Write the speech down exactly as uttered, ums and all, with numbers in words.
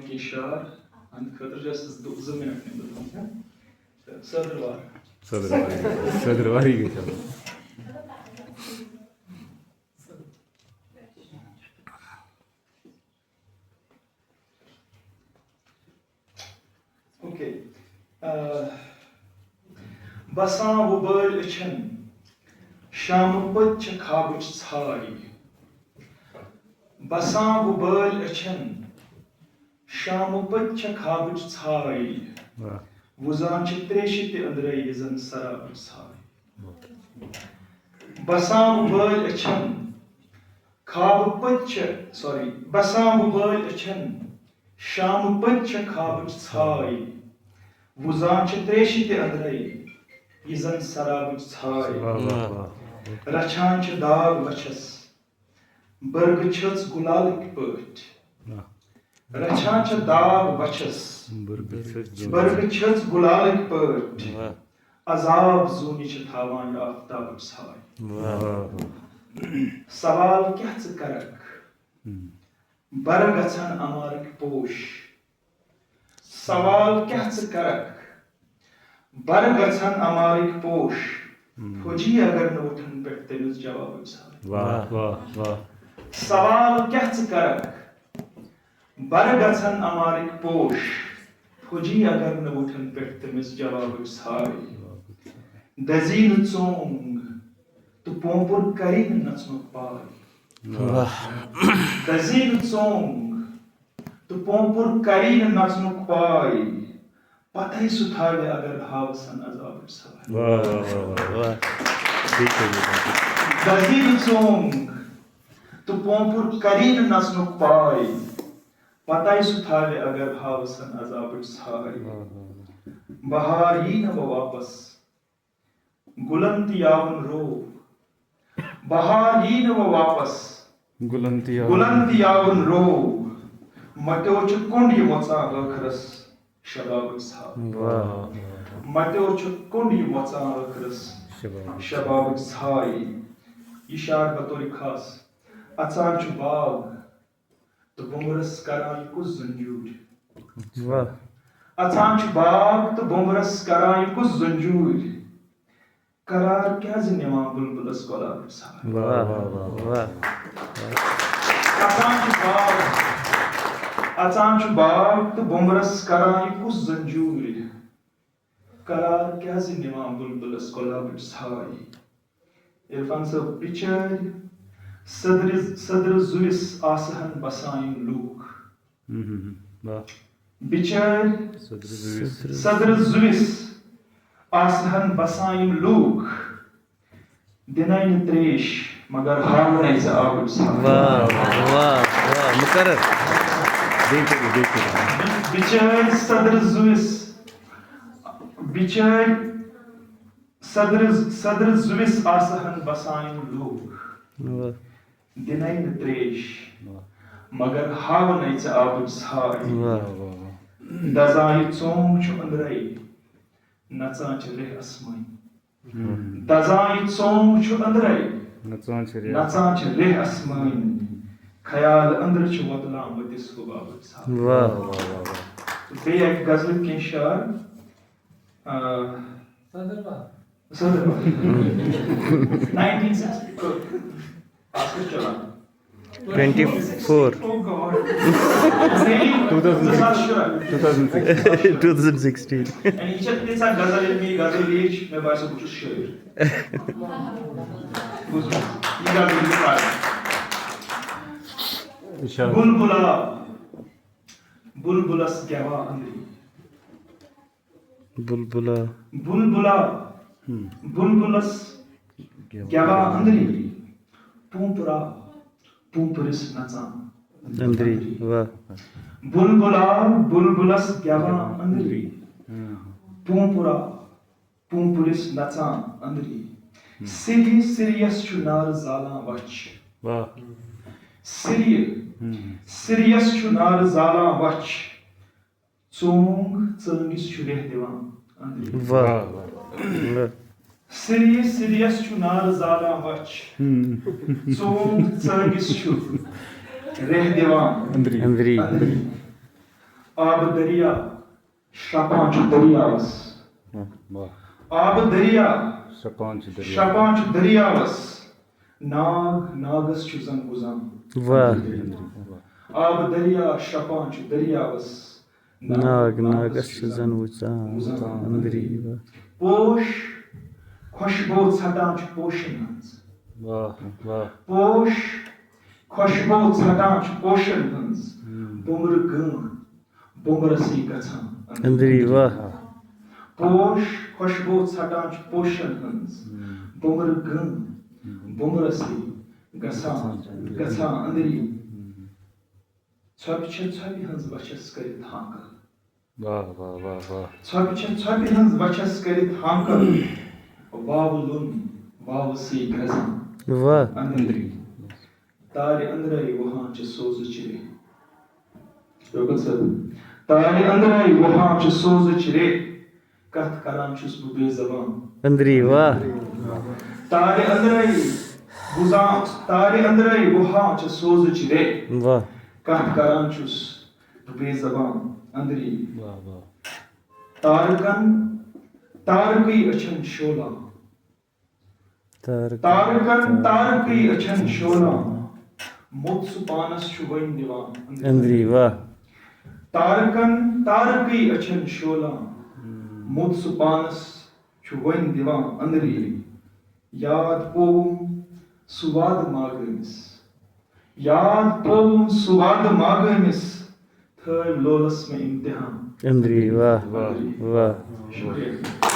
کینٛہہ شعر، اَمہِ خٲطرٕ چھِ اَسہِ زٕ، زٕ مِنٹ نِمٕتۍ تِم، تہٕ صدٕر وار۔ صدٕر واری، صدٕر واری گٔے چلو۔ اوکے۔ آ، بسان وُبٲلۍ أچھن، شامہٕ پٔتۍ چھےٚ خابٕچ ژھاے۔ بسان وُبٲلۍ أچھن، شامہٕ پٔتۍ چھےٚ خابٕچ ژھاے۔ واہ۔ وُزان چھِ تریشہِ تہِ أنٛدرَے، یہِ زن سرابٕچ ژھاے۔ بسان وُبٲلۍ أچھن، خابہٕ پٔتۍ چھےٚ، سوری، بسان وُبٲلۍ أچھن، شامہٕ پٔتۍ چھےٚ خابٕچ ژھاے۔ وُزان چھِ تریشہِ تہِ أنٛدرَے، یہِ زن سرابٕچ ژھاے۔ واہ، واہ، واہ۔ رچھان چھِ داغ وچھس، برگہٕ چھٔژ گُلالٕکۍ پٲٹھۍ۔ واہ۔ رچھان چھِ داغ وچھس، برگہٕ چھٔژ۔ برگہٕ چھٔژ گُلالٕکۍ پٲٹھۍ۔ واہ۔ عذاب زوٗنہِ چھِ تھاوان یہِ آفتابٕچ ژھاے۔ واہ۔ واہ۔ سوال کیٛاہ ژٕ کرکھ؟ ہم۔ برٕ گژھن امارٕکۍ پوش۔ سوال کیٛاہ ژٕ کرکھ؟ برٕ گژھن امارٕکۍ پوش۔ ہم۔ پھوجی اگر نہٕ وُٹھن پٮ۪ٹھ تٔمِس جوابٕچ ژھاے۔ واہ، واہ، واہ۔ سوال کیٛاہ ژٕ کرکھ؟ برٕ گژھن امارٕکۍ پوش۔ پھوجی اگر نہٕ وُٹھن پٮ۪ٹھ تٔمِس جوابٕچ ژھاے۔ دزی نہٕ ژونگ تہٕ پونپُر کری نہٕ نژنُک پاے۔ واہ۔ دزی نہٕ ژونگ تہٕ پونپُر کری نہٕ نژنُک پاے۔ پتے سُہ تھاوِ اگر ہاوسن عذابٕچ ژھاے۔ واہ، واہ، واہ، واہ۔ واہ۔ بیٚیہِ کٔرِو۔ دزی نہٕ ژونگ تہٕ پونپُر کری نہٕ نژنُک پاے۔ پتے سُہ تھاوِ اگر ہاوسن عذابٕچ ژھاے۔ بہار یی نہٕ وۄنۍ واپس، گُلن تہِ یاوُن رو۔ بہار یی نہٕ وۄنۍ واپس، گُلن تہِ یاو۔ گُلن تہِ یاوُن رو۔ مٹیو چھُ کُنڈ یہِ مۄژان ٲخرس شبابٕچ ژھاے۔ واہ۔ مٹیو چھُ کُنڈ یہِ مۄژان ٲخرس شباب۔ شبابٕچ ژھاے۔ یہِ شعر بطور خاص۔ اژان چھُ باغ تہٕ بُمبرس کران یہِ کُس زنجوٗر۔ واہ۔ اژان چھُ باغ تہٕ بُمبرس کران یہِ کُس زنجوٗر۔ قرار کیٛازِ نِوان بُلبُلس گۄلابٕچ ژھاے۔ واہ، واہ، واہ، واہ۔ اژان چھُ باغ، اژان چھُ باغ تہٕ بُمبرس کران یہِ کُس زنجوٗر۔ قرار کیٛازِ نِوان بُلبُلس گۄلابٕچ ژھاے۔ عرفان صٲب، بِچٲرۍ سدرِ، سدرٕ زُوِس آسہٕ ہن بسان یِم لوٗکھ۔ ہم، ہم، ہم۔ واہ۔ بِچٲرۍ سدرٕ زُوِس۔ سدرٕ زُوِس آسہٕ ہن بسان یِم لوٗکھ۔ دِنَے نہٕ تریش مگر ہاونَے ژٕ آبٕچ ژھاے۔ واہ، واہ، واہ، مُقرر۔ بیٚیہِ کٔرِو، بیٚیہِ کٔرِو۔ بِچٲرۍ سدرٕ زُوِس، بِچٲرۍ سدرٕ، سدرٕ زُوِس آسہٕ ہن بسان یِم لوٗکھ۔ واہ۔ دِنَے نہٕ تریش مگر ہاونَے ژٕ آبٕچ ژھاے۔ واہ۔ دزان یہِ ژونگ چھُ أنٛدرَے، نژان چھِ ریٚہہ اسمٲنۍ۔ ہم۔ دزان یہِ ژونگ چھُ أنٛدرَے، نژان چھِ ریٚہہ۔ نژان چھِ ریٚہہ اسمٲنۍ۔ خیال أنٛدرٕ چھُ وۄتلان مٔتِس حُبابٕچ ژھاے۔ واہ۔ بیٚیہِ اَکہِ غزلٕکۍ کینٛہہ شعر۔ آ، صدر بابا۔ Nineteen sixty four. آز کیٛاہ چھُ چلان؟ Twenty four. Oh God۔ زٕ ساس شُراہ۔ Two thousand six. Two thousand sixteen. یعنی یہِ چھےٚ تیٖژاہ غزل، ییٚلہِ مےٚ یہِ غزل لیچھ، مےٚ باسیو بہٕ چھُس شٲعر۔ بوٗزمُت؟ یہِ غزل چھِ پَرٕنۍ۔ اِرشاد۔ بُلبُلا، بُلبُلَس گٮ۪وان أنٛدری۔ بُلبُلا۔ بُلبُلا، ہم۔ بُلبُلَس گٮ۪وان أنٛدری۔ پونٛپرا، پونٛپرِس نژان۔ أنٛدری۔ واہ۔ بُلبُلا، بُلبُلَس گٮ۪وان أنٛدری۔ ہم۔ پونٛپرا، پونٛپرِس نژان أنٛدری۔ سِری، سِریَس چھُ نارٕ زالان وَچھ۔ واہ۔ سِری، ہم۔ سِریَس چھُ نارٕ زالان وَچھ۔ ژونٛگ ژٲنٛگِس چھُ ریٚہہ دِوان أنٛدری۔ واہ۔ سِری، سِریَس چھُ نارٕ زالان وَچھ۔ ہم۔ ژونٛگ ژٲنٛگِس چھُ ریٚہہ دِوان أنٛدری۔ أنٛدری۔ أنٛدری۔ آبہٕ دریا شرٛپان چھُ دٔریاوَس۔ واہ۔ آبہٕ دریا شرٛپان چھُ دٔریاوَس۔ شرٛپان چھُ دٔریاوَس۔ ناگ ناگَس چھُ زَن وُزان۔ واہ۔ آبہٕ دریا شرٛپان چھُ دٔریاوَس۔ ناگ ناگَس چھُ زَن وُزان۔ وُزان۔ أنٛدری۔ واہ۔ پوش خۄشبو ژھٹان چھُ پوشَن ہٕنٛز۔ واہ، واہ۔ پوش خۄشبو ژھٹان چھُ پوشَن ہٕنٛز۔ ہم۔ بُمرٕ گٲم بُمرَسٕے گژھان۔ أنٛدری۔ واہ۔ پوش خۄشبو ژھٹان چھُ پوشَن ہٕنٛز۔ ہم۔ بُمرٕ گٲم بُمرَسٕے گژھان، گژھان أنٛدری۔ ہم۔ ژھۄپہِ چھےٚ ژھۄپہِ ہٕنٛز وَچھَس کٔرِتھ ہانکل۔ واہ، واہ، واہ، واہ۔ ژھۄپہِ چھےٚ ژھۄپہِ ہٕنٛز وَچھَس کٔرِتھ ہانکل۔ واوٕ لوٚن واوٕ سٕے گرٛزان۔ واہ۔ أنٛدری۔ تارِ أنٛدرَے وُہان چھِ سوزٕچ ریٚہہ۔ شوکت صٲب۔ تارِ أنٛدرَے وُہان چھِ سوزٕچ ریٚہہ۔ کتھ کران چھُس بہٕ بے زبان۔ أنٛدری۔ واہ۔ تارِ أنٛدرَے وُزان، تارِ أنٛدرَے وُہان چھِ سوزٕچ ریٚہہ۔ واہ۔ کتھ کران چھُس بہٕ بے زبان أنٛدری۔ واہ، واہ۔ تارکن تارکٕے أچھن شولان۔ تارکن تارکٕے أچھن شولان۔ موٚت سُہ پانس چھُ وۄنۍ دِوان أنٛدری۔ واہ۔ تارکن تارکٕے أچھن شولان۔ موٚت سُہ پانس چھُ وۄنۍ دِوان أنٛدری۔ یاد پووُم سُہ وعدٕ ماگٲمِس۔ یاد پووُم سُہ وعدٕ ماگٲمِس۔ تھٲوۍ لولس مےٚ امتحان۔ أنٛدری۔ واہ۔ أنٛدری۔ واہ۔ شُکریہ۔